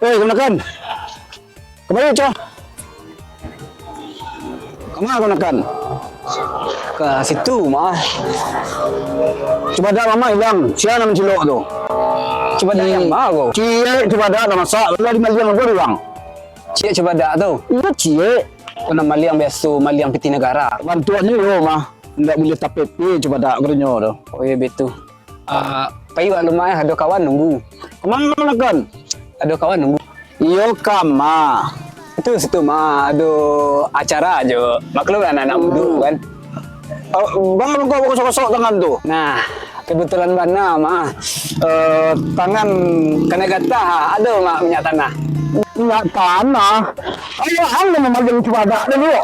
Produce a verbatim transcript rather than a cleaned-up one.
Eh, kamanakan? Kamari, Cah. Kama kamanakan? Ka situ, Mak. Cubadak Mama ilang. Sia nan mancilok tu? Cubadak nan ma ko? Ciek cubadak nan masak. Lah dimaliang juo urang. Ciek cubadak tu? Iyo, ciek. Ko nan maliang biaso, maliang pitih nagara. Bantuaknyo iyo mah. Indak buliah tapepe cubadak katonyo tu. Oh iyo, betu. Ah, pai wak ka rumah, eh, ado kawan nunggu. Kama kamanakan? Ado kawan nunggu. Iyo, kama. Itu situ mah ado acara jo. Maklum lah anak-anak mudo kan. Oh, baa mangko bakosok-kosok tangan tu? Nah, kebetulan bana mah. Eh, tangan kanai gatah, ado mah minyak tanah. Minyak tanah? Ayo, ang nan mamaliang cubadak dulu.